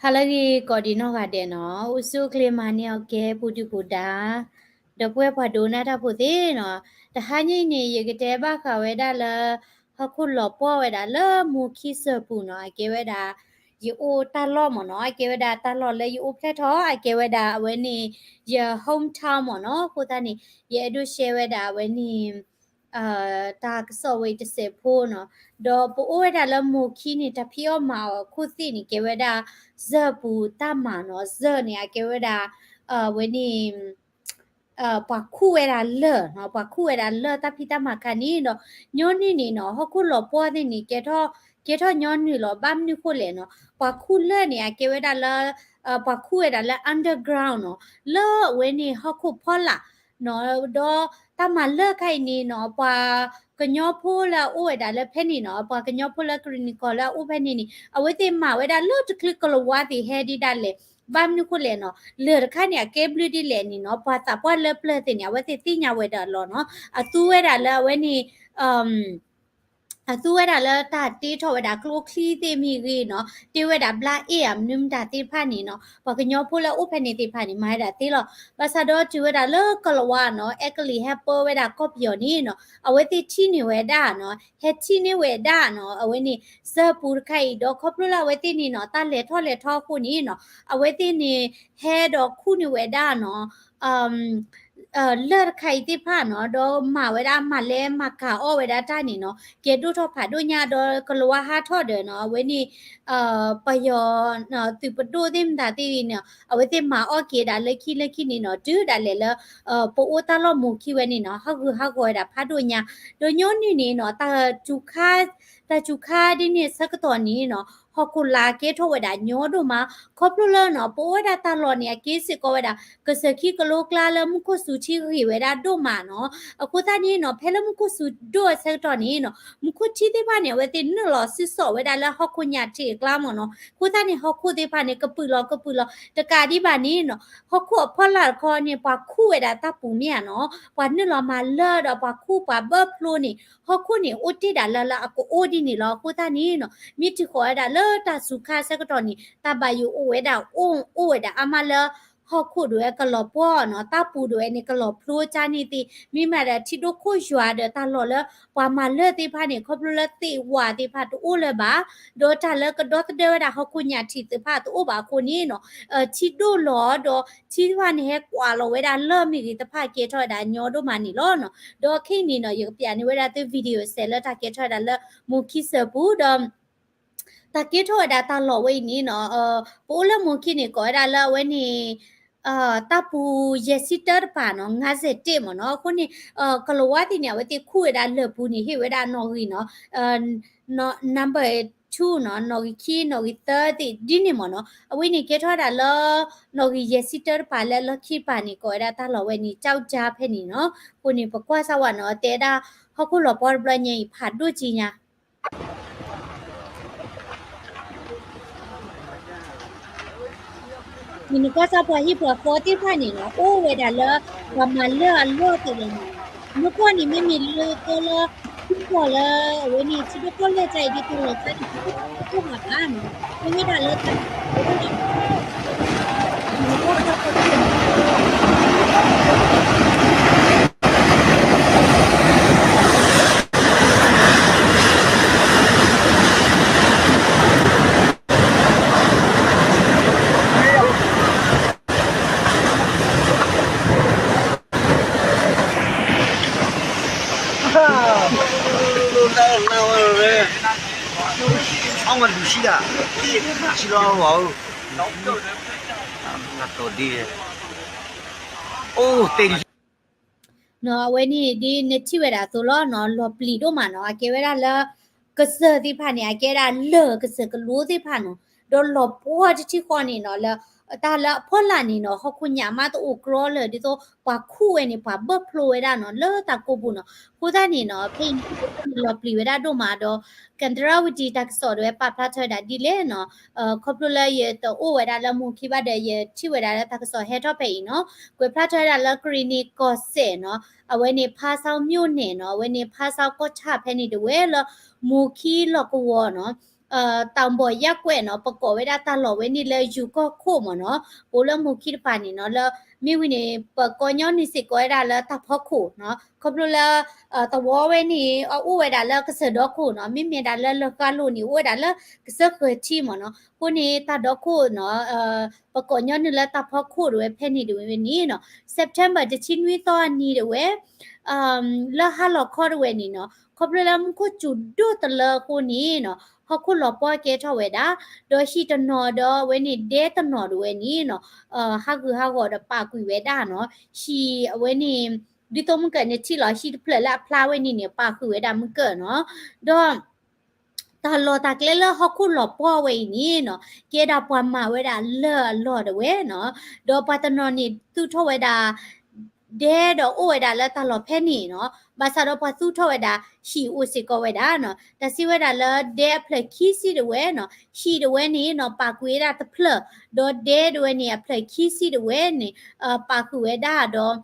ဟါလၢအဂ့ၤကိးဒံးနီၢ်ဂၤဒဲးနီၤ, အိၣ်ဆူၣ်အိၣ်ချ့မၤန့ၢ်အီၤကဲ ပူၤဒုၣ်ပူၤဒါ, ဒီပုၢ်ဝဲၢ်ပှၤဒိကနၣ်တၢ်ဖိသ့ၣ်နီၤ, တဟါညါအံၤန့ၣ် ယကတဲဘၣ်ဃးဝဲဒၣ်လၢ ဟီၣ်ခိၣ်လီၤပှီၢ်ဝဲဒၣ်လၢမိၤခံစၢၤပူၤနီၤ, အကဲဝဲဒၣ် ယအိၣ်တၢ်လီၢ်မ့ၢ်နီၤ, အကဲဝဲဒၣ်တၢ်လီၢ်လၢယအိၣ်ဖျဲၣ်ထီၣ်, အကဲဝဲဒၣ်အဝဲန့ၣ် ယ hometown မ့ၢ်နီၤ, အဃိသတးန့ၣ် ယအဲၣ်ဒိး share ဝဲဒၣ်အဝဲန့ၣ် တၢ်ကစီၣ်ဝဲအံၤတစဲးဖိနီၤ, ဒီးပအိၣ်ဝဲဒၣ်လၢမိၤခံန့ၣ် တၢ်ဖံးအီၣ်မၤအီၣ်အခိၣ်သ့ၣ်န့ၣ် ကဲဝဲဒၣ် စၢၤပူၤတၢ်မၤနီၤ, စၢၤန့ၣ် အကဲဝဲဒၣ် အဝဲန့ၣ် ပှၤခူၣ်ဝဲဒၣ်လၢၢ်နီၤ, ပှၤခူၣ်ဝဲဒၣ်လၢၢ်တၢ်ဖံးတၢ်မၤခါန့ၣ်ဒီး ညီနုၢ်န့ၣ်နီၤ, ဟီၣ်ခိၣ်လီၤပှီၢ်သ့ၣ်န့ၣ် ကဲထီၣ် ကဲထီၣ်ညီနုၢ်လီၤ, ဘၣ်မနုၤဃိလဲၣ်နီၤ, ပှၤခူၣ်လၢၢ်န့ၣ် အကဲဝဲဒၣ်လၢ ပှၤခူၣ်ဝဲဒၣ်လၢ underground နီၤ, လၢအဝဲန့ၣ်ဟီၣ်ခိၣ်ဖီလာ်နီၤ, ဒီးတၢ်မၤလၢၢ်ခါအံၤန့ၣ်နီၤ, ပှၤကညီဖိလၢအအိၣ်ဝဲဒၣ်လၢဖဲန့ၣ်နီၤ, ပှၤကညီဖိလၢကရံၣ်နံၣ်ကီၢ်လၢအအိၣ်ဖဲန့ၣ်န့ၣ် အဝဲသ့ၣ်မၤဝဲဒၣ်လၢၢ်တချုးကလၤဝါသ့ၣ်ဟဲဒ်ဒၣ်လဲာ်, ဘၣ်မနုၤဃိလဲၣ်နီၤ, လၢၢ်တခါန့ၣ် အကဲဘျုးဒ်လဲၣ်န့ၣ်နီၤ, ပှၤသးပှၢ်လၢပျၢၤသ့ၣ်န့ၣ် အဝဲသ့ၣ်သ့ၣ်ညါဝဲဒၣ်လီၤနီၤ, အသူဝဲဒၣ်လၢအဝဲန့ၣ် အသူဝဲဒၣ်လၢတၢ်တ့ထီၣ်ဝဲဒၣ်ကျိချံသ့ၣ်မ့ၢ်ဂ့ၤနီၤ, တ့ဝဲဒၣ်ဘျါအ့ၣ်ဧါ မနုၤမတၤသ့ၣ်တဖၣ်န့ၣ်နီၤ, ပှၤကညီဖိလၢအအိၣ်ဖဲန့ၣ်သ့ၣ်တဖၣ်န့ၣ် မၤဝဲဒၣ်သ့လီၤ. ဘၣ်ဆၣ်ဒီးတုၤဝဲဒၣ်လၢကလၤဝါနီၤ, အဲကလံးဟဲပၢဝဲဒၣ်ကီၢ်ပယီၤန့ၣ်နီၤ, အဝဲသ့ၣ်ထံၣ်န့ၢ်ဝဲဒၣ်နီၤ, ဟဲထံၣ်န့ၢ်ဝဲဒၣ်နီၤ, အဝဲန့ၣ် စၢၤပူၤတခါအံၤ ဒီးခီဖျိလၢအဝဲသ့ၣ်န့ၣ်နီၤ, တၢ်လဲၤထီၣ်လဲၤထီအဃိန့ၣ်နီၤ, အဝဲသ့ၣ်န့ၣ် ဟဲဒီးခူၣ်န့ၢ်ဝဲဒၣ်နီၤ လၢၢ်တခါအံၤသ့ၣ်တဖၣ်နီၤ, ဒီးမၤဝဲဒၣ် မၤလဲၤမၤကၤအီၣ်ဝဲဒၣ်တၢ်န့ၣ်နီၤ, ကဲဒိၣ်ထီၣ်ဖးဒိၣ်ညါ ဒီးကလၤဝါဟးထီၣ်ဒီးနီၤ, အဝဲန့ၣ် ပယီၤ သုးပဒိၣ်သ့ၣ်မတၤသ့ၣ်န့ၣ် အဝဲသ့ၣ်မၤအီၣ်က့ၤဒၣ်လၢခံလၢခံန့ၣ်နီၤ, တုၤဒၣ်လဲာ်လၢ ပအိၣ်တၢ်လီၢ်မိၤခံဝဲန့ၣ်နီၤ, ဟးဂူာ်ဟးဂီၤဝဲဒၣ်ဖးဒိၣ်ညါ, ဒီးညီနုၢ်န့ၣ်နီၤ, တၢ်စူၤခါ တၢ်စူၤခါဒ်န့ၣ်ဆၢကတီၢ်န့ၣ်နီၤ, ဟီၣ်ခိၣ်လာ်ကဲထီၣ်ဝဲဒၣ်ညီဒိၣ်မး, ခီဖျိလၢနီၤ, ပအိၣ်ဝဲဒၣ်တၢ်လီၢ်န့ၣ် အကဲစ့ၢ်ကီးဝဲဒၣ် ကစၢၢ်ခံကလိကျါလၢမူခိၣ်စူၤထံဂ့ၤဝဲဒၣ်ဒိၣ်မးနီၤ, အဃိသတးန့ၣ်နီၤ, ဖဲလၢမူခိၣ်စူၤဒိၣ်အဆၢကတီၢ်န့ၣ်နီၤ, မူခိၣ်ထံသ့ၣ်တဖၣ်န့ၣ် အဝဲသ့ၣ်နုာ်လီၤစုစိာ်ဝဲဒၣ်လၢဟီၣ်ခိၣ်ညၣ်ထံးအကျါမ့ၢ်နီၤ, အဃိသတးန့ၣ် ဟီၣ်ခိၣ်သ့ၣ်တဖၣ်န့ၣ် ကပုာ်လီၤကပုာ်လီၤ, တကးဒံးဘၣ်န့ၣ်နီၤ, ဟီၣ်ခိၣ်အဖီလာ်တခီန့ၣ် ပှၤခူၣ်ဝဲဒၣ်တၢ်ပူၤမ့ၢ်ဧါနီၤ, ပှၤနုာ်လီၤမၤလၢၢ်ဒီးပှၤခူၣ်ပှၤဘၢၣ်ဖျိန့ၣ် ဟီၣ်ခိၣ်န့ၣ် အိၣ်တ့ၢ်ဒၣ်လၢလၢအကအိၣ်ဒ်န့ၣ်လီၤ. အဃိသတးန့ၣ်နီၤ, မ့ၢ်တုၤဃီၤဝဲဒၣ်လၢတၢ်စူၤခါဆၢကတီၢ်န့ၣ် တၢ်ဘၣ်ယိၣ်အိၣ်ဝဲဒၣ်အိၣ် အိၣ်ဝဲဒၣ်အါမးလၢ ဟီၣ်ခိၣ်ဒၣ်ဝဲကလီၤပှီၢ်နီၤ, တၢ်ပူၤဒၣ်ဝဲန့ၣ် ကလီၤဖျိကၢ်န့ၣ်သ့, မ့မ့ၢ်ဒီးထံဒိၣ်ခိၣ်ယွၤဒီးတၢ်လီၢ်လၢ ပှၤမၤလၢၢ်သ့ၣ်တဖၣ်န့ၣ် ခီဖျိလၢသ့ၣ်ဝၣ်သ့ၣ်တဖၣ်တအိၣ်လၢၤဘၣ်, ဒီးတၢ်လၢကဒီသဒၢဝဲဒၣ်ဟီၣ်ခိၣ်ညၣ်ထံးသ့ၣ်တဖၣ်တအိၣ်ဘၣ်အဃိန့ၣ်နီၤ, ထံဒိၣ်လီၤဒီး ထံတဖၣ်န့ၣ်ဟဲကွၢ်လီၤဝဲဒၣ်လၢၢ်မ့ၢ်ဂ့ၤတဖၣ်ကဲထီၣ်ဝဲဒၣ်ညီဒိၣ်မးန့ၣ်လီၤနီၤ. ဒီးခဲအံၤန့ၣ်နီၤ, ယကပျးန့ၢ်ဝဲဒၣ်သု video စဲးလၢတၢ်ကဲထီၣ်ဝဲဒၣ်လၢမိၤခံစၢၤပူၤဒီး တၢ်ကဲထီၣ်ဝဲဒၣ်တၢ်လီၢ်ဝဲအံၤန့ၣ်နီၤ, ပအိၣ်လၢမိၤခံန့ၣ် ကိးဝဲဒၣ်လၢအဝဲန့ၣ် တၢ်ပူၤယဲၢ်ဆံတၢတပၤနီၤ, ငါးဆယ်တစ် မ့ၢ်နီၤ, အဃိန့ၣ် ကလၤဝါသ့ၣ်န့ၣ် အဝဲသ့ၣ်ခူၣ်ဝဲဒၣ်လၢၢ်ပူၤန့ၣ် ဟ့ၣ်ဝဲဒၣ်နီၣ်ဂံၢ်နီၤ, number two နီၤ, နီၣ်ဂံၢ်ခံ နီၣ်ဂံၢ်သၢသ့ၣ်ဒ်န့ၣ်မ့ၢ်နီၤ, အဝဲန့ၣ်ကဲထီၣ်ဝဲဒၣ်လၢ နီၣ်ဂံၢ်ယဲၢ်ဆံတၢတပၤလၢလီၢ်ခံတပၤန့ၣ် ကိးဝဲဒၣ်တၢ်လီၢ်ဝဲန့ၣ် ကၠီကၠါဖဲန့ၣ်နီၤ, အဃိန့ၣ် ပကွၢ်စၢ်ဝဲနီၤ, တဲဒၣ် ဟီၣ်ခိၣ်လီၤပှီၢ်တဘျီညါအံၤ ဖးဒိၣ်က့ညါ မ့ၢ်နကွၢ်စၢ်ပှၤဟံၣ်ပှၤဃီသ့ၣ်တဖၣ်န့ၣ်နီၤ, အိၣ်ဝဲဒၣ်လၢ ပှၤမၤလၢၢ်အလီၢ်သ့ၣ်လီၤနီၤ, မ့ၢ်ကွၢ်န့ၣ် မ့မ့ၢ်လၢကီၢ်လၢ ထံဒိၣ်ကီၢ်လၢၢ်တၢ်အံၤဒ်သိးလီၤဆီန့ၣ် ပတအိၣ်ဘၣ်နီၤ, မ့ၢ်ဝဲဒၣ်လၢတၢ် နီၤ, အဝဲန့ၣ်ဒ်နထံၣ်ဝဲဒၣ်အသိးလီၤနီၤ, လီၤပျံၤဒိၣ်မးနီၤ, အကဲဝဲဒၣ်လၢ ကစၢၢ်သ့ၣ်တဖၣ်န့ၣ် အကဲဒၣ်လၢၢ်ကစၢၢ်ကလိသ့ၣ်တဖၣ်နီၤ, ဒီးလီၤပှီၢ်တထံၣ်ဃီန့ၣ်နီၤ, လၢ တၢ်လၢအဖီလာ်န့ၣ်နီၤ, ဟီၣ်ခိၣ်ညၣ်မးတအိၣ်ကြီလၢာ် ဒ်သိးပှၤခူၣ်ဝဲန့ၣ် ပှၤဘၢၣ်ဖျိဝဲဒၣ်နီၤ, လၢတၢ်ကိးပူၤနီၤ, အဃိသတးန့ၣ်နီၤ, ဖဲအံၤန့ၣ် လီၤပျံၤဝဲဒၣ်ဒိၣ်မးဒီး ကန္တရဝတီ တၢ်ကစီၣ်ဒၣ်ဝဲပာ်ဖျါထီၣ်ဝဲဒၣ်ဒ်လဲၣ်နီၤ, ခီဖျိလၢယတအိၣ်ဝဲဒၣ်လၢမိၤခံဘၣ်ဒီး ယထံၣ်ဝဲဒၣ်လၢတၢ်ကစီၣ်ဟဲထီၣ်ဖဲအံၤနီၤ, ကွဲးဖျါထီၣ်ဝဲဒၣ်လၢကရံၣ်နံၣ်ကီၢ်စဲၣ်နီၤ, အဝဲန့ၣ် ဖါဆၣ်မိၣ်န့ၣ်နီၤ, အဝဲန့ၣ် ဖါဆၣ်ကီၢ်ဆၣ်ဖဲန့ၣ်ဒၣ်ဝဲလၢ မိၤခံလီၢ်ကဝီၤနီၤ တၢ်ဘီၣ်ယၢ်ကွဲးနီၤ ပကိးဝဲဒၣ်တၢ်လီၢ်ဝဲန့ၣ်လၢယူၤကီၢ်ခိၣ်မ့ၢ်နီၤ, ပအိၣ်လၢမိၢ်ခံတပၤန့ၣ်နီၤ လၢ မ့ၢ်ဝံၤန့ၣ် ပကိးညီနုၢ်စ့ၢ်ကီးဝဲဒၣ်လၢတၢ်ဖီခိၣ်နီၤ, ခီဖျိလၢ သဝီဝဲန့ၣ် အအိၣ်ဝဲဒၣ်လၢကစၢၢ်ဒီခိၣ်နီၤ, မ့မ့ၢ်ဒၣ်လၢလၢၢ်ဃါလိၤန့ၣ် အိၣ်ဝဲဒၣ်လၢကစၢၢ်ဃၢၤထံမ့ၢ်နီၤ, အဃိန့ၣ်တၢ်ဒီခိၣ်နီၤ ပကိးညီနုၢ်လၢတၢ်ဖီခိၣ်ဒၣ်ဝဲဖဲန့ၣ်ဒၣ်ဝဲန့ၣ်နီၤ, September တဆံနွံသီအနံၤဒၣ်ဝဲ လၢဟါလီၤခီဒၣ်ဝဲန့ၣ်နီၤ, ခီဖျိလၢမူခိၣ်စူၤဒိၣ်တလၢအဃိန့ၣ်နီၤ, ဟီၣ်ခိၣ်လီၤပှီၢ်ကဲထီၣ်ဝဲဒၣ်, ဒီးဟံၣ်တနီၤဒီးအဝဲန့ၣ်ဒဲတနီၤဒၣ်ဝဲန့ၣ်နီၤ, ဟးဂူာ်ဟးဂီၤဒီးပာ်ကွံာ်ဝဲဒၣ်နီၤ, ဟံၣ်အဝဲန့ၣ် ဒ်သိးမုၢ်ကၢၢ်န့ၣ်ထံၣ်လီၤဟံၣ်တဖျၢၣ်လၢအဖျါဝဲန့ၣ်န့ၣ် ပာ်ဃုာ်ဝဲဒၣ်မုၢ်ကၢၢ်နီၤ, ဒီး တၢ်လီၢ်တၢ်ကျဲလၢဟီၣ်ခိၣ်လီၤပှီၢ်ဝဲအံၤန့ၣ်နီၤ, ကဲဒၣ်ပှၤမၤဝဲဒၣ်လၢၢ်အလီၢ်ဒၣ်ဝဲနီၤ, ဒီးပှၤတနီၤန့ၣ်သူၣ်ထီၣ်ဝဲဒၣ် ဒဲဒီးအိၣ်ဝဲဒၣ်လၢတၢ်လီၢ်ဖဲန့ၣ်နီၤ, ဘၣ်ဆၣ်ဒီးပှၤသူၣ်ထီၣ်ဝဲဒၣ်ဟံၣ်အိၣ်စ့ၢ်ကီးဝဲဒၣ်နီၤ, တၢ်စံးဝဲဒၣ်လၢဒဲအဖျၢၣ်ခံဆံဒၣ်ဝဲနီၤ, ဟံၣ်ဒၣ်ဝဲန့ၣ်နီၤ ပာ်ကွံာ်ဝဲဒၣ်တဖျၢၣ်, ဒီးဒဲဒၣ်ဝဲန့ၣ်အဖျၢၣ်ခံဆံဒၣ်ဝဲန့ၣ် ပာ်ဃုာ်ဝဲဒၣ်ဒီး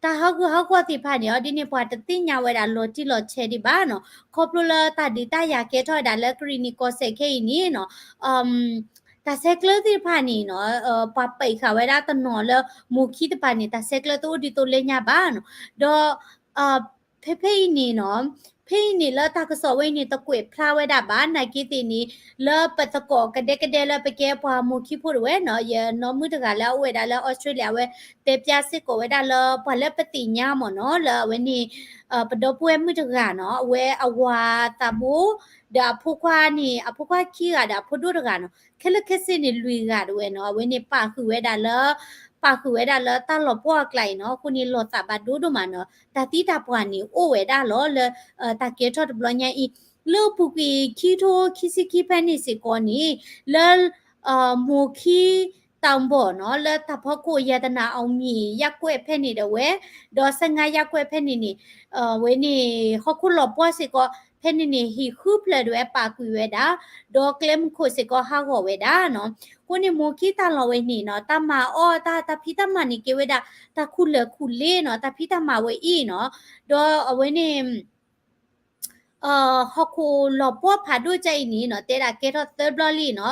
တၢ်ဟးဂူာ်ဟးဂီၤသ့ၣ်တဖၣ်န့ၣ် အီၤဒ်န့ၣ် ပှၤတသ့ၣ်ညါဝဲဒၣ်လီၤတံၢ်လီၤဆဲးဒံးဘၣ်နီၤ, ခီဖျိလၢတၢ်ဒုးတၢ်ယၤကဲထီၣ်ဝဲဒၣ်လၢကရံၣ်နံၣ်ကီၢ်စဲၣ်ခဲအံၤန့ၣ်နီၤ, တၢ်ဆဲးကျၢသ့ၣ်တဖၣ်န့ၣ်နီၤ, ပှၤပာ်ဃာ်ဝဲဒၣ်တနီၤလၢမိၢ်ခံတပၤန့ၣ် တၢ်ဆဲးကျၢတအိၣ်ဒ်သိးလၢညါဘၣ်နီၤ, ဒီး ဖဲဖဲအံၤန့ၣ်နီၤ, ဖဲအံၤန့ၣ်လၢတၢ်ကစီၣ်ဝဲအံၤန့ၣ် တကွဲးဖျါဝဲဒၣ်ဘၣ် နာ်က့သ့ၣ်န့ၣ်, လၢပသကိးကဒဲကဒဲလၢပကဲပှၤမိၢ်ခံဖိဒၣ်ဝဲနီၤ, ယနီၢ်မုၣ်တဂၤလၢအအိၣ်ဝဲဒၣ်လၢအီစထြ့လယါဝဲ တဲဖျါစ့ၢ်ကီးဝဲဒၣ်လၢပှၤလၢပသ့ၣ်ညါမ့ၢ်နီၤ, လၢအဝဲန့ၣ် ပဒီပုၢ်ဝဲၢ်မုၣ်တဂၤနီၤ, အဝဲအဝၤသးဘိ ဒီးအဖိခွါန့ၣ် အဖိခွါခံဂၤဒီးအဖိဒိၣ်တဂၤနီၤ, ခဲလၢာ်ခဲဆ့န့ၣ်လွံၢ်ဂၤဒၣ်ဝဲနီၤ, အဝဲန့ၣ်ပာ်ဃုာ်ဝဲဒၣ်လၢ ပာ်ဃုာ်ဝဲဒၣ်လၢတၢ်လီၤပှီၢ်အကျါအံၤနီၤ, အဃိန့ၣ်လီၤသးဘၣ်ဒိဒိၣ်မးနီၤ, တၢ်သံတၢ်ပှၢ်န့ၣ်အိၣ်ဝဲဒၣ်လီၤလၢ တၢ်ကဲထီၣ်တဘျီညါအံၤ, လၢအပူၤကွံာ်ခံကထိခံဆံခံဖဲန့ၣ်စ့ၢ်ကီးန့ၣ်, လၢ မိၢ်ခံ တၢ်ဘီၣ်နီၤ, လၢတၢ်ဖီခိၣ် ယတနာ်အီၣ်မံၣ် ယၢ်ကွဲးဖဲန့ၣ်ဒၣ်ဝဲ, ဒီး ဆယ့်ငါး ယၢ်ကွဲးဖဲန့ၣ်န့ၣ်, ဝဲန့ၣ် ဟီၣ်ခိၣ်လီၤပှီၢ်စ့ၢ်ကီး ဖဲန့ၣ်န့ၣ် ဟံၣ်ဃုဖျၢၣ်ဒၣ်ဝဲပာ်ကွံာ်ဝဲဒၣ်, ဒီးကျဲမုၢ်ခိၣ်စ့ၢ်ကီးဟးဂီၤဝဲဒၣ်နီၤ, အဃိန့ၣ် မိၢ်ခံတၢ်လီၢ်ဝဲန့ၣ်နီၤ, တၢ်မၤအီၣ်တၢ် တၢ်ဖံးတၢ်မၤန့ၣ်ကဲဝဲဒၣ် တၢ်ခူၣ်လၢာ်ခူၣ်လ့နီၤ, တၢ်ဖံးတၢ်မၤဝဲအံၤနီၤ, ဒီးအဝဲန့ၣ် ဟီၣ်ခိၣ်လီၤပှီၢ်ဖးဒိၣ်ကါအံၤန့ၣ်နီၤ, တဲဒၣ်ကဲထီၣ်သၢဘျီလံနီၤ,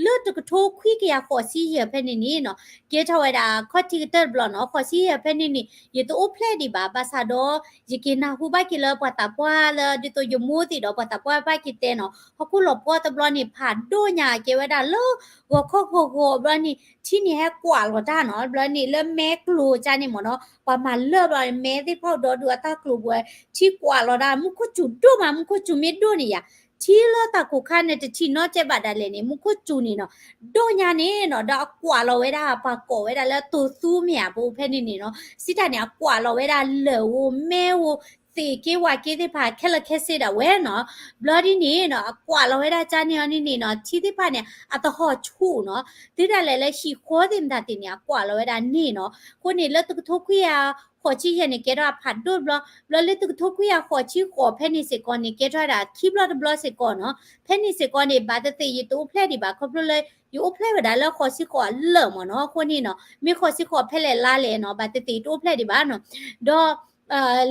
လၢတကထိခွံကယၤဃိးဆံယဲၢ်ဖဲန့ၣ်န့ၣ်နီၤ, ကဲထီၣ်ဝဲဒၣ်ခီၣ်ထံးကတၢၢ်တဘျီနီၤ, ဃိးဆံယဲၢ်ဖဲန့ၣ်န့ၣ် ယတအိၣ်ဖျဲၣ်ဒံးဘၣ်, ဘၣ်ဆၣ်ဒီး ယက့ၤနၢ်ဟူဘၣ်က့ၤလၢပှၤသးပှၢ်လၢဒ်သိးယမိၢ်သ့ၣ်ဒီးပှၤသးပှၢ်ဘၣ်က့ၤတဲနီၤ, ဟီၣ်ခိၣ်လီၤပှီၢ်တဘျီန့ၣ် ဖးဒိၣ်ညါကဲဝဲဒၣ်လၢ ဂီၤခီဂီၤဂီၤဘျီန့ၣ် ထံန့ၣ်ဟဲကွၢ်လီၤတၢ်နီၤ, ဘျီန့ၣ်လၢမဲကျိၤကါန့ၣ်မ့ၢ်နီၤ, ပှၤမၤလၢၢ်ဘျီန့ၣ် မဲသ့ၣ်ဖးဒိၣ်ဒိၣ်အတၢ်ကျိၤပူၤ ထံကွၢ်လီၤတၢ်, မူခိၣ်စူၤဒိၣ်မး, မူခိၣ်စူၤမ့ၢ်ဒိၣ်န့ၣ်ယါ, ထံလၢတၢ်ကိၢ်ခါန့ၣ် တထံၣ်နီတစဲးဘၣ်ဒၣ်လဲာ်န့ၣ် မူခိၣ်စူၤန့ၣ်နီၤ, ဒိၣ်ညါန့ၣ်နီၤ, ဒီးအကွၢ်လီၤဝဲဒၣ် ပှၤကိးဝဲဒၣ်လၢတိၤသူမ့ၢ်ဧါ, ပအိၣ်ဖဲန့ၣ်န့ၣ်နီၤ, စံးတၢ်န့ၣ် အကွၢ်လီၤဝဲဒၣ်လၢၢ်ဧိၤ မဲဧိၤ သ့ၣ်က့ဝၣ်က့သ့ၣ်တဖၣ်ခဲလၢာ်ခဲဆ့ဒၣ်ဝဲနီၤ, ဘျီဒ်န့ၣ်နီၤ အကွၢ်လီၤဝဲဒၣ်ကါန့ၣ်အီၤန့ၣ်န့ၣ်နီၤ, ထံသ့ၣ်တဖၣ်န့ၣ် အတဟီၣ်ဆူၣ်နီၤ, တုၤဒၣ်လဲာ်လၢဟံၣ်ဃီသ့ၣ်မတၤသ့ၣ်န့ၣ် အကွၢ်လီၤဝဲဒၣ်န့ၣ်နီၤ, အဃိန့ၣ်လၢတကထိခွံကယၤဃိးဆံယဲၢ်န့ၣ် ကဲထီၣ်အဖးဒိၣ်တဘျီ, ဘျီလၢတကထိခွံကယၤဃိးဆံဃိးဖဲန့ၣ်စ့ၢ်ကီးန့ၣ် ကဲထီၣ်ဝဲဒၣ်ခံဘျီတဘျီစ့ၢ်ကီးနီၤ, ဖဲန့ၣ်စ့ၢ်ကီးန့ၣ် ဘၣ်သ့ၣ်သ့ၣ်ယတအိၣ်ဖျဲၣ်ဒံးဘၣ်, ခီဖျိလၢ ယအိၣ်ဖျဲၣ်ဝဲဒၣ်လၢဃိးဆံဃိးအလၢာ်မ့ၢ်နီၤ, အဃိန့ၣ်နီၤ မ့ၢ်ဃိးဆံဃိးဖဲလဲၣ်လါလဲၣ်နီၤ, ဘၣ်သ့ၣ်သ့ၣ်ယတအိၣ်ဖျဲၣ်ဒံးဘၣ်နီၤ, ဒီး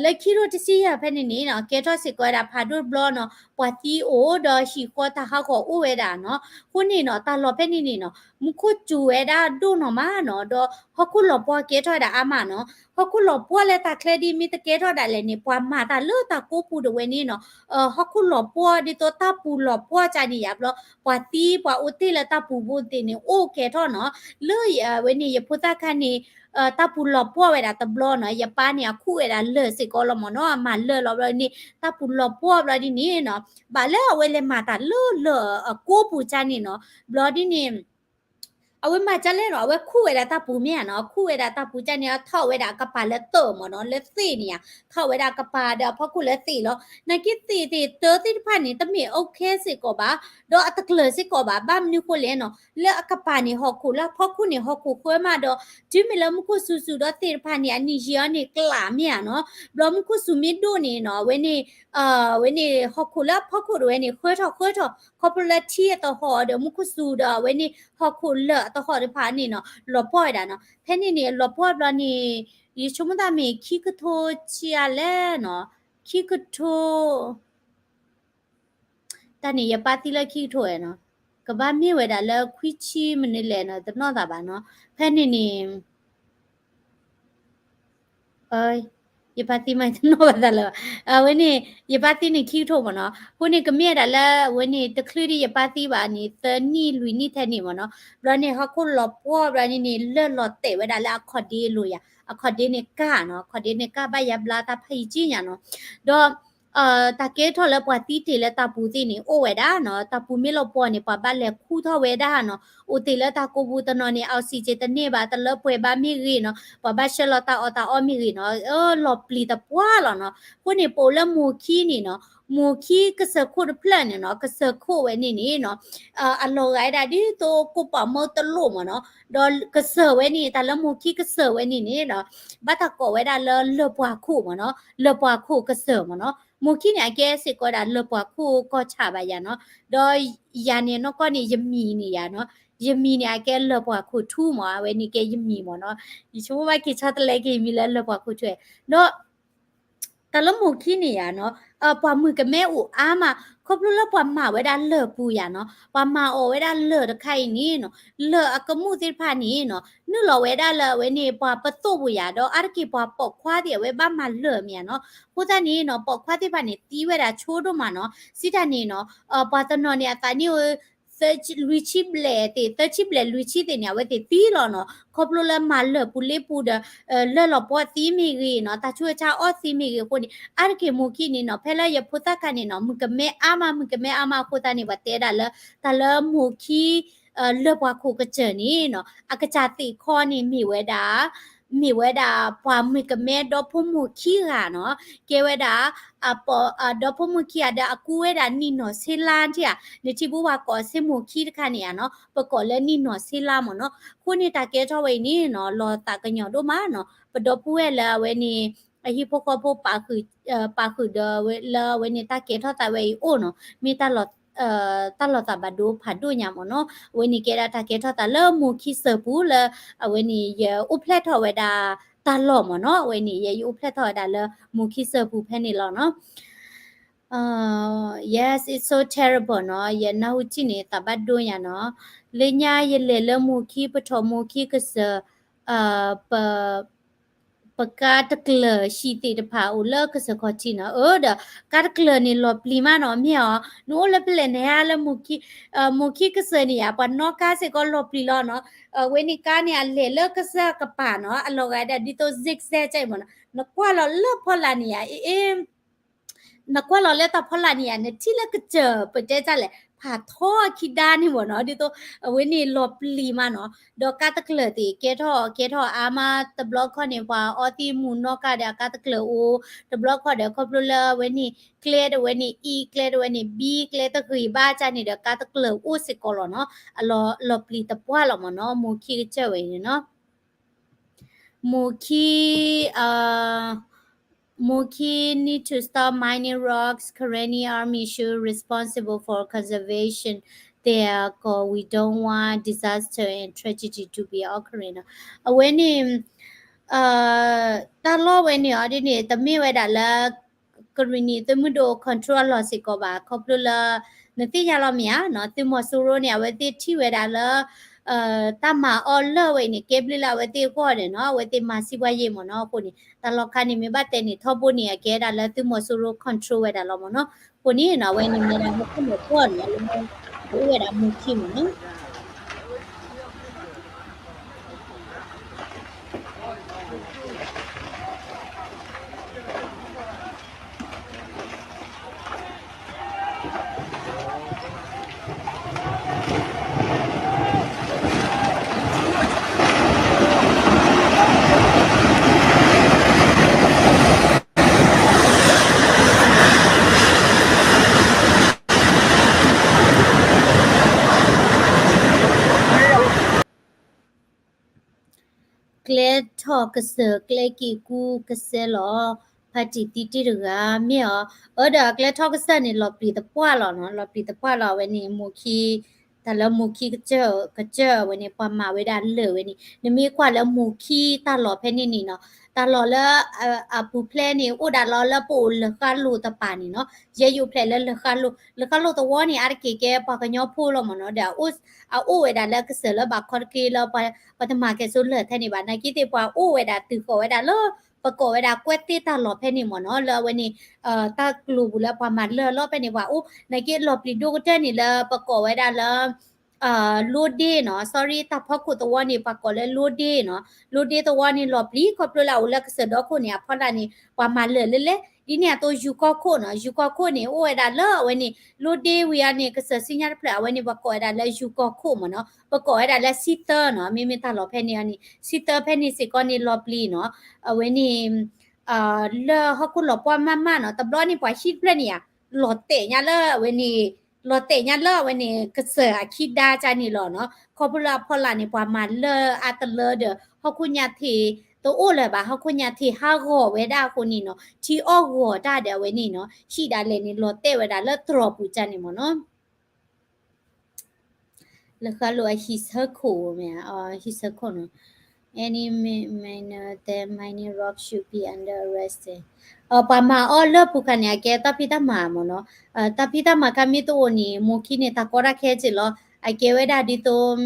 လၢခံထိတဆံယဲၢ်ဖဲန့ၣ်န့ၣ်နီၤ ကဲထီၣ်စ့ၢ်ကီးဝဲဒၣ်ဖးဒိၣ်တဘျီနီၤ, ပှၤသံအိၣ်ဒီးဟံၣ်ဃီတၢ်ဟးဂီၤအိၣ်ဝဲဒၣ်နီၤ, အဃိန့ၣ်နီၤ တၢ်လီၢ်ဖဲန့ၣ်န့ၣ်နီၤ မူခိၣ်စူၤဝဲဒၣ်ဒိၣ်နီၢ်မးနီၤ, ဒီးဟီၣ်ခိၣ်လီၤပှီၢ်ကဲထီၣ်ဝဲဒၣ်အါမးနီၤ, ဟီၣ်ခိၣ်လီၤပှီၢ်လၢတၢ်ချၢဒ်မ့ၢ်တကဲထီၣ်ဒၣ်လဲာ်န့ၣ် ပှၤမၤတၢ်လၢတၢ်ကိးပူၤဒၣ်ဝဲန့ၣ်နီၤ, ဟီၣ်ခိၣ်လီၤပှီၢ်ဒ်သိးတၢ်ပူၤလီၤပှီၢ်ကါန့ၣ်ယါဘျီ ပှၤသံပှၤအိၣ်တ့ၢ်လၢတၢ်ပူၤဖိသ့ၣ်န့ၣ် အိၣ်ကဲထီၣ်နီၤ, လၢဝဲန့ၣ် ယဖိသၣ်ခါန့ၣ် တၢ်ပူၤလီၤပှီၢ်ဝဲဒၣ်တဘျီနီၤ, ယပၢ်န့ၣ် အခူၣ်ဝဲဒၣ်လၢၢ်စ့ၢ်ကီးလီၤမ့ၢ်နီၤ, မၤလၢၢ်လီၤဘျီန့ၣ် တၢ်ပူၤလီၤပှီၢ်ဘျီဒ်န့ၣ်နီၤ, ဘၣ်လၢအဝဲလဲၤမၤတၢ်လၢလၢၢ်အကိးပူၤကါန့ၣ်နီၤ, ဘျီဒ်န့ၣ် အဝဲမၤကါလဲၣ်နီၤ, အဝဲခူၣ်ဝဲဒၣ်တၢ်ပူၤမ့ၢ်ဧါနီၤ, အခူၣ်ဝဲဒၣ်တၢ်ပူၤကါန့ၣ် အထီၣ်ဝဲဒၣ်အကပၤလၢတၢ်မ့ၢ်နီၤ, လၢသ့ၣ်န့ၣ်ဧါ, ထီၣ်ဝဲဒၣ်အကပၤဒီးအဖီခိၣ်လၢသ့ၣ်လီၤ, နာ်က့သ့ၣ်သ့ၣ်တၢသ့ၣ်တဖၣ်န့ၣ် တမ့ၢ် okay စ့ၢ်ကီးဘၣ်, ဒီးအတကျၢၤစ့ၢ်ကီးဘၣ်, ဘၣ်မနုၤဃိလဲၣ်နီၤ, လၢအကပၤန့ၣ်ဟီၣ်ခိၣ် လၢအဖီခိၣ်န့ၣ်ဟီၣ်ခိၣ်ဃၢမးဒီး တုၤမ့ၢ်လၢမူခိၣ်စူၤစူၤဒီးသ့ၣ်တဖၣ်န့ၣ် အနံၣ်ယံာ်အီၤန့ၣ်ကျးမ့ၢ်ဧါနီၤ, ဘျီမူခိၣ်စူၤမ့ၢ်ဒိၣ်န့ၣ်နီၤ, အဝဲန့ၣ် အဝဲန့ၣ် ဟီၣ်ခိၣ်လၢအဖီခိၣ်ဒၣ်ဝဲန့ၣ် ဃၢထီၣ်ဃၢထီၣ် ခီဖျိလၢထံအတဟီၣ်ဒီးမူခိၣ်စူၤဒီးအဝဲန့ၣ် ဟီၣ်ခိၣ်လၢာ်အတဟီၣ်တဖၣ်န့ၣ်နီၤ လီၤပှီၢ်ဝဲဒၣ်နီၤ, ဖဲန့ၣ်န့ၣ် လီၤပှီၢ်ဘျီန့ၣ် ယဆိကမိၣ်သးမ့ၢ်ခံကထိဆံးအါလဲၣ်နီၤ, ခံကထိ တၢ်န့ၣ် ယပၢ်သံလၢခံကထိဝဲနီၤ, ကဘၣ်မ့ၢ်ဝဲဒၣ်လၢခွံဆံမနုၤလဲၣ်နီၤ တနီၣ်သးဘၣ်နီၤ. ဖဲန့ၣ်န့ၣ် ယပၢ်သံမးတနီၣ်ဘၣ်သးလၢၤဘၣ်. အဝဲန့ၣ် ယပၢ်သံန့ၣ်ခံကထိမ့ၢ်နီၤ. အဃိန့ၣ် ကမ့ၢ်ဝဲဒၣ်လၢ အဝဲန့ၣ် တချုးဒံးယပၢ်သံဘၣ်န့ၣ် သၢနံၣ်လွံၢ်နံၣ်ထဲန့ၣ်မ့ၢ်နီၤ. ဘျီန့ၣ် ဟီၣ်ခိၣ်လီၤပှီၢ်ဘျီန့ၣ်န့ၣ် လၢၢ်လီၤတဲာ်ဝဲဒၣ်လၢအခီၣ်ဒ့လိၤယၤ, အခီၣ်ဒ့န့ၣ်ကၢ်နီၤ, အခီၣ်ဒ့န့ၣ်ကၢ်ဘၣ်ယါဘျါတၢ်ဖးယံာ်ကံညါနီၤ. ဒီး တၢ်ကဲထီၣ်လၢပှၤသံတ့ၢ်လၢတၢ်ပူၤသ့ၣ်န့ၣ် အိၣ်ဝဲဒၣ်နီၤ, တၢ်ပူၤမ့ၢ်လီၤပှီၢ်န့ၣ် ပှၤဘၣ်လဲၤခူၣ်ထီၣ်ဝဲဒၣ်နီၤ, အိၣ်တ့ၢ်လၢတၢ်ကိးပူၤတနီၤန့ၣ် oxygen တန့ၢ်ဘၣ် တလၢပှဲၤဘၣ်မ့ၢ်ဂ့ၤနီၤ, ပှၤဘၣ်ဆှၢလီၤတၢ်အီၣ်တၢ်အီမ့ၢ်ဂ့ၤနီၤ, လီၤပျံၤသပှၢ်လီၤနီၤ. အဃိန့ၣ် ပအိၣ်လၢမိၢ်ခံန့ၣ်နီၤ, မိၢ်ခံကစၢၢ်ခိၣ်တဖျၢၣ်န့ၣ်နီၤ, ကစၢၢ်ခိၣ်ဝဲန့ၣ်န့ၣ်နီၤ အလီၤဂာ်ဝဲဒၣ်ဒ်သိးကိးပှၤမၢတလိၣ်မ့ၢ်နီၤ. ဒီးကစၢၢ်ဝဲန့ၣ် တၢ်လၢမိၢ်ခံကစၢၢ်ဝဲန့ၣ်န့ၣ်နီၤ, ဘၣ်တၢ်ကိးဝဲဒၣ်လၢလၢၢ်ပှၤခိၣ်မ့ၢ်နီၤ, လၢၢ်ပှၤခိၣ်ကစၢၢ်မ့ၢ်နီၤ. မိၢ်ခံန့ၣ် အကဲစ့ၢ်ကီးဒၣ်လၢၢ်ပှၤခိၣ်ကီၢ်ဆၣ်ဘၣ်ယၤနီၤ. ဒီးယၤန့ၣ်နီၢ်ကီၢ်န့ၣ် ယမံၤန့ၣ်ယၤနီၤ, ယမံၤန့ၣ် အကဲလၢၢ်ပှၤခိၣ်ထူမ့ၢ်, အဝဲန့ၣ်ကဲယမံၤမ့ၢ်နီၤ. ယဆိကမိၣ်ဘၣ်က့ၤဆီတလဲက့ၤမံၤလၢလၢၢ်ပှၤခိၣ်ထူဝဲ, ဒီး တၢ်လၢမိၢ်ခံန့ၣ်ယၤနီၤ, ပှၤမုၣ်ကမဲအိၣ်အါမး, ခီဖျိလၢပှၤမၤဝဲဒၣ်လၢၢ်ပူၤယၤနီၤ, ပှၤမၤအီၣ်ဝဲဒၣ်လၢၢ်တခါအံၤန့ၣ်နီၤ, လၢၢ်အကမူၣ်သ့ၣ်တဖၣ်န့ၣ်နီၤ, နုာ်လီၤဝဲဒၣ်လၢအဝဲန့ၣ် ပှၤပသိၣ်ပူၤယၤ, ဒီးအါတက့ၢ်ပှၤပိာ်ခွါသ့ၣ် အဝဲဘၣ်မၤလၢၢ်မ့ၢ်ယၤနီၤ. အဃိသတးန့ၣ်နီၤ, ပိာ်ခွါသ့ၣ်တဖၣ်န့ၣ် သံဝဲဒၣ်ဆိဒိၣ်မးနီၤ. စံးတၢ်န့ၣ်နီၤ, ပှၤတနီၤန့ၣ် အသးနံၣ်အိၣ် လွံၢ်ဆံဘျဲၣ်သ့ၣ်, သၢဆံဘျဲၣ်လွံၢ်ဆံသ့ၣ်န့ၣ် အဝဲသ့ၣ်သံလီၤနီၤ. ခီဖျိလၢမၤလၢၢ်ပူၤလ့ပူၤဒီး လၢၢ်လီၤပှီၢ်သံမ့ၢ်ဂ့ၤနီၤ, တၢ်ဆူးတၢ်ဆါအီၣ်သံမ့ၢ်ဂ့ၤအဃိန့ၣ်, အါတက့ၢ်မိၢ်ခံန့ၣ်နီၤ, ဖဲလၢယဖိသၣ်ခါန့ၣ်နီၤ, မုၣ်ကမဲအါမး, မုၣ်ကမဲအါမးအဃိသတးန့ၣ် ပှၤတဲဒၣ်လၢ တၢ်လၢမိၢ်ခံ လၢၢ်ပှၤခိၣ်ကစၢၢ်န့ၣ်နီၤ, အကစၢ်သ့ၣ်ခီန့ၣ်မ့ၢ်ဝဲဒၣ် မ့ၢ်ဝဲဒၣ်ပှၤမုၣ်ကမဲဒီဖိမိၢ်ခံဂၤနီၤ, ကဲဝဲဒၣ် ဒီဖိမိၢ်ခံဂၤဒီးအကူဝဲဒၣ်နံၣ်နီၢ်ဆ့လါထံၣ်ဧါ, နထံၣ်ဘူဘၣ်ကိးဆ့မိၢ်ခံတခါန့ၣ်ဧါနီၤ, ပကိးလၢနံၣ်နီၢ်ဆ့လါမ့ၢ်နီၤ. အဃိန့ၣ်တၢ်ကဲထီၣ်ဝဲအံၤန့ၣ်နီၤ, လီၤသးကညီၤဒိၣ်မးနီၤ, ပဒီပုၢ်ဝဲၢ်လၢအဝဲန့ၣ် အဟံၣ်ဖိဃီဖိ ပာ်ဃုာ်ဒီးလၢအဝဲန့ၣ်တၢ်ကဲထီၣ်သးဝဲအံၤအိၣ်နီၤ, မ့ၢ် တၢ်လီၤသးဘၣ်ဒိဖးဒိၣ်ညါမ့ၢ်နီၤ. အဝဲန့ၣ်ကဲဒၣ်တၢ်ကဲထီၣ်သးလၢမိၢ်ခံစၢၢ်ပူၤလၢ အဝဲန့ၣ်ယအိၣ်ဖျဲၣ်ထီၣ်ဝဲဒၣ်တၢ်လီၢ်မ့ၢ်နီၤ. အဝဲန့ၣ် ယဲယအိၣ်ဖျဲၣ်ထီၣ်ဝဲဒၣ်လၢမိၢ်ခံစၢၢ်ပူၤဖဲန့ၣ်လီၤနီၤ. Yes, it's so terrible နီၤ. ယနၢ်ဟူထံၣ်န့ၣ် သးဘၣ်ဒိညါနီၤ. လၢညါယလဲၤလၢမိၢ်ခံ ပထီၣ်မိၢ်ခံကစၢၢ် ပ ပကါတကျၢၢ်ဟံၣ်သ့ၣ်တဖၣ်အိၣ်လၢကစၢၢ်ခီၣ်ထံးနီၤ. အၢ ဒီးကါတကျၢၢ်န့ၣ်လီၤပျံၤမးနီၤ. မ့ၢ်အီၤ နအိၣ်လၢဖဲလဲၣ် နဟဲလၢ မိၢ်ခံကစၢၢ်န့ၣ်ယါ ပှၤနီၣ်ကါစ့ၢ်ကီးလီၤပျံၤလီၤနီၤ. အဝဲန့ၣ်ကါန့ၣ် အလဲၤလၢကစၢၢ်ကပၤနီၤ. အလီၤဂာ်ဒၣ်ဒ်သိး zigzag ကမ့ၢ်နီၤ. နကွၢ်လီၤလၢဖီလာ်န့ၣ်ယါ အ့ နကွၢ်လီၤလၢတၢ်ဖီလာ်န့ၣ်ယါ နထံၣ်လၢကစၢၢ် ပတဲတၢ်လဲၣ် ဖးထီခံဒါန့ၣ်မ့ၢ်နီၤ. ဒ်သိး အဝဲန့ၣ်လီၤပျံၤမးနီၤ. ဒီးကါတကျၢၢ်သ့ၣ် ကဲထီၣ် ကဲထီၣ်အါမး တဘျီခီန့ၣ် ပှၤအီသံးမူးနီၣ်ကါဒီးအကါတကျၢၢ်အိၣ် တဘျီခီဒီး ခီဖျိလၢအဝဲန့ၣ် ကျဲတဝဲန့ၣ် E ကျဲတဝဲန့ၣ် B ကျဲတဂ့ၤဘၣ်ကန့ၣ်ဒီး ကါတကျၢၢ်အိၣ်စ့ၢ်ကီးလီၤနီၤ. အလီၤ လီၤပျံၤသပှၢ်လီၤမ့ၢ်နီၤ မိၢ်ခံကစၢၢ်ဝဲန့ၣ်နီၤ. မိၢ်ခံ uh, မိၢ်ခံ need to stop mining rocks. Karenni Army should responsible for conservation there ကီး we don't want disaster and tragedy to be occurring နီၤ. အဝဲန့ၣ် တၢ်လီၢ်ဝဲန့ၣ်အီၤဒ်န့ၣ် တမ့ၢ်ဝဲဒၣ်လၢ ကရံၣ်နံၣ်သုးမုၢ်ဒိၣ် control အလီၢ်စ့ၢ်ကီးဘၣ်. ခီဖျိလၢ နသ့ၣ်ညါလီၤမ့ၢ်ဧါနီၤ သုးမီၤစိရိၤန့ၣ် အဝဲသ့ၣ်ထံၣ်ဝဲဒၣ်လၢ တၢ်မၤအီၣ်လၢၢ်ဝဲအံၤန့ၣ် ကဲဘျုးလၢအဝဲသ့ၣ်အဂီၢ်န့ၣ်နီၤ အဝဲသ့ၣ်မၤစံးပှၤယ့ၢ်မ့ၢ်နီၤ. အဃိန့ၣ် တၢ်လီၢ်ခါန့ၣ် မ့ၢ်ဘၣ်တဲန့ၣ် ထီဘိန့ၣ် အကဲဒၣ်လၢသုးမီၤစိရိၤ control ဝဲဒၣ်လီၤမ့ၢ်နီၤ. အဃိန့ၣ်နီၤ အဝဲန့ၣ်မ့ၢ်ဒၣ်ဟီၣ်ခိၣ်မီၤပှီၢ်န့ၣ် လၢ အိၣ်ဝဲဒၣ်မိၢ်ခံမ့ၢ်နီၤ. ကျဲထီၣ်ကစၢၢ် ကျဲက့ၤကူကစဲလီၤ. ဖါတံၢ်သံတ့ၢ်တဂၤ မ့ၢ်အီၤ အၢ ဒီးကျဲထီၣ်ကစၢၢ်န့ၣ် လီၤပျံၤသပှၢ်လီၤနီၤ လီၤပျံၤသပှၢ်လီၤ. အဝဲန့ၣ် မိၢ်ခံ တၢ်လၢမိၢ်ခံကစၢၢ်ကစၢၢ်ဝဲန့ၣ် ပှၤမၤဝဲဒၣ်လၢာ်ဝဲန့ၣ် နမ့ၢ်ကွၢ်လၢမိၢ်ခံတၢ်လီၢ်ဖဲန့ၣ်န့ၣ်နီၤ တၢ်လီၢ်လၢ အပူၤဖျဲးန့ၣ် အိၣ်ဒၣ်လီၤလၢပအိၣ်လၢဃါလိၤတပၤန့ၣ်နီၤ ယဲယအိၣ်ဖျဲၣ်လၢလၢဃါလိၤ လၢဃါလိၤသဝီန့ၣ် အါတက့ၢ်ကဲပှၤကညီဖိလီၤမ့ၢ်နီၤ ဒီး အအိၣ်ဝဲဒၣ်လၢကစၢၢ်လၢဘၣ်ခီတက့ၢ်လၢ ပှၤတမၤကဲၣ်ဆိးလၢာ်ထဲန့ၣ်ဘၣ် နာ်က့သ့ၣ်ပှၤအိၣ်ဝဲဒၣ်တုၤဃီၤဝဲဒၣ်လၢ ပကိးဝဲဒၣ်ကွဲးသ့ၣ်တၢ်လီၢ်ဖဲန့ၣ်မ့ၢ်နီၤ လၢအဝဲန့ၣ် တၢ်ကျိၤပူၤလၢပှၤမၤလၢာ်လီၤဖဲန့ၣ် ပှၤအိၣ် နာ်က့လီၤပျံၤဒိၣ်ကတၢၢ်န့ၣ်လၢပကိးဝဲဒၣ်လၢ လိဒ့နီၤ sorry တၢ်ဖီခိၣ်သဝီန့ၣ် ပှၤကိးလၢလိဒ့နီၤ လိဒ့သဝီန့ၣ်လီၤပျံၤ ခီဖျိလၢအအိၣ်လၢကစၢၢ်ဒီခိၣ်န့ၣ် အဖီလာ်န့ၣ် ပှၤမၤလၢာ်လၢလဲၣ် ဒ်န့ၣ်အသိးယူၤကီၢ်ခိၣ်နီၤ ယူၤကီၢ်ခိၣ်န့ၣ် အိၣ်ဝဲဒၣ်လၢအဝဲန့ၣ် လိဒ့ဝံၤအံၤန့ၣ် ကစၢၢ်စံညါတဖျၢၣ် အဝဲန့ၣ် ပှၤကိးဝဲဒၣ်လၢယူၤကီၢ်ခိၣ်မ့ၢ်နီၤ ပကိးဝဲဒၣ်လၢစံသၢနီၤ မ့မ့ၢ်တၢ်လီၢ်ဖဲန့ၣ်အံၤန့ၣ် စံသၢဖဲန့ၣ်စ့ၢ်ကီးန့ၣ်လီၤပျံၤနီၤ အဝဲန့ၣ် လၢဟီၣ်ခိၣ်လီၤပှီၢ်မးမးနီၤ တဘျီန့ၣ်ပှၤဟံၣ်တဖျၢၣ်န့ၣ်ဧါ လီၤတဲာ်ညါလၢအဝဲန့ၣ် လီၤတဲာ်ညါလၢအဝဲန့ၣ် ကစၢၢ်အခံဒါကန့ၣ်လီၤနီၤ ခီဖျိလၢအဖီလာ်န့ၣ် ပှၤမၤလၢာ်အါတလၢဒီး ဟီၣ်ခိၣ်ညါထံး တအိၣ်လၢၤဘၣ် ဟီၣ်ခိၣ်ညါထံးဟးဂီၤဝဲဒၣ်အဃိန့ၣ်နီၤ ထံအီၣ်ဂီၤတၢ်ဒီးအဝဲန့ၣ်နီၤ ဟံၣ်ဒၣ်လဲာ်န့ၣ် လီၤတဲာ်ဝဲဒၣ်လၢတြီၤပူၤကန့ၣ်မ့ၢ်နီၤ လၢဃါလိၤအဟံၣ်ဆၢခိၣ်မ့ၢ် ဟံၣ်ဆၢခိၣ်နီၤ any minor that mining rock should be under arrest ပှၤမၤအီၣ်လၢာ်ပူၤခါန့ၣ် အကဲတၢ်ဖံးတၢ်မၤမ့ၢ်နီၤ တၢ်ဖံးတၢ်မၤခါမ့ၢ်တအိၣ်န့ၣ် မိၢ်ခံန့ၣ် တၢ်ကီတၢ်ခဲက့ၢ်လီၤ အကဲဝဲဒၣ်ဒ်သိး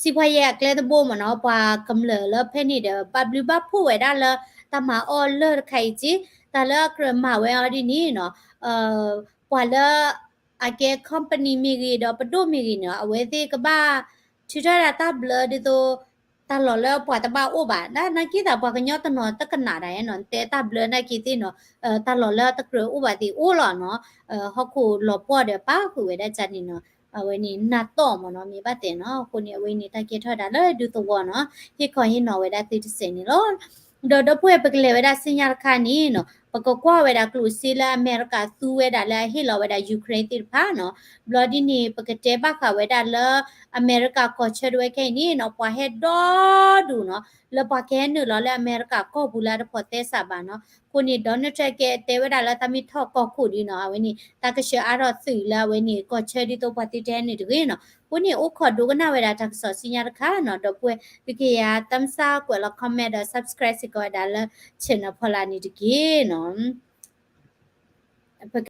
စံးပှၤယဲၢ်အကျဲတဘိမ့ၢ်နီၤ ပှၤကမျၢၢ်လၢဖဲန့ၣ်ဒီး ဘၣ်ဘျုးဘၣ်ဖှိၣ်ဝဲဒၣ်လၢ တၢ်မၤအီၣ်လၢာ်တခါအံၤက့ၢ် တၢ်လၢအကြၢးမၤဝဲအီၤဒ်န့ၣ်နီၤ ပှၤလၢ အကဲ company မ့ၢ်ဂ့ၤဒီးပဒိၣ်မ့ၢ်ဂ့ၤန့ၣ် အဝဲသ့ၣ်ကဘၣ် ထုးထီၣ်ဝဲဒၣ်တၢ်ဘျၢဒ်သိး တၢ်လီၢ်လၢပှၤတဘၣ်အိၣ်ဘၣ် နာ်က့သးပှၤကညီတနီၤတကနၣ်ဒၣ်နီၤ တဲတၢ်ဘျၢနာ်က့သ့ၣ်နီၤ တၢ်လီၢ်လၢတကြၢးအိၣ်ဘၣ်သ့ၣ်အိၣ်လီၤနီၤ ဟီၣ်ခိၣ်လီၤပှီၢ်ဒီးပာ်ဃုာ်ဝဲဒၣ်ကန့ၣ်နီၤ အဝဲန့ၣ်နၢ်တီၢ်မ့ၢ်နီၤ မ့ၢ်ဘၣ်တဲနီၤ အဃိန့ၣ် အဝဲန့ၣ်တၢ်ကဲထီၣ်ဝဲဒၣ်လၢဒူသဝီနီၤ ဟ့ၣ်ခီဟ့ၣ်နီၤဝဲဒၣ်သုတစဲးန့ၣ်လီၤ ဒီးဒီပုၢ်ဝဲၢ်ပကလဲၤဝဲဒၣ်စံညါတခါန့ၣ်နီၤ ပကကွၢ်ဝဲဒၣ်ကျိၣ်စ့လၢအမဲရကၤသူဝဲဒၣ်လၢအဟ့ၣ်လီၤဝဲဒၣ် Ukraine သ့ၣ်တဖၣ်နီၤ ဘျီဒ်န့ၣ် ပကတဲဘၣ်ဃးဝဲဒၣ်လၢ အမဲရကၤကီၢ်ဆၢတဝဲခဲအံၤန့ၣ်နီၤ ပှၤဟဲဒီဒူၣ်နီၤ လၢပှၤကဟဲနုာ်လီၤလၢအမဲရကၤကီၢ်ပူၤလၢအတဖိးသဲစးဘၣ်နီၤ အဃိန့ၣ် Donald Trump ကဲတဲဝဲဒၣ်လၢတၢ်မ့ၢ်ထီၣ်ကီၢ်ခိၣ်ဒ်နီၤ အဝဲန့ၣ် တၢ်ကဆှၢအါထီၣ်သုးလၢအဝဲန့ၣ် ကီၢ်ဆၢဒ်သိးပှၤသုတဟဲနုာ်တဂ့ၤနီၤ အဃိန့ၣ် အိၣ်ခိးဒိကနၣ်ဝဲဒၣ်တၢ်ကစီၣ်စံညါတခါနီၤ ဒီပုၢ်ဝဲၢ် သုကယၤ thumbs up ကွဲးလီၤ comment ဒီး subscribe စ့ၢ်ကီးဝဲဒၣ်လၢ channel ဖီလာ်န့ၣ်တက့ၢ်နီၤ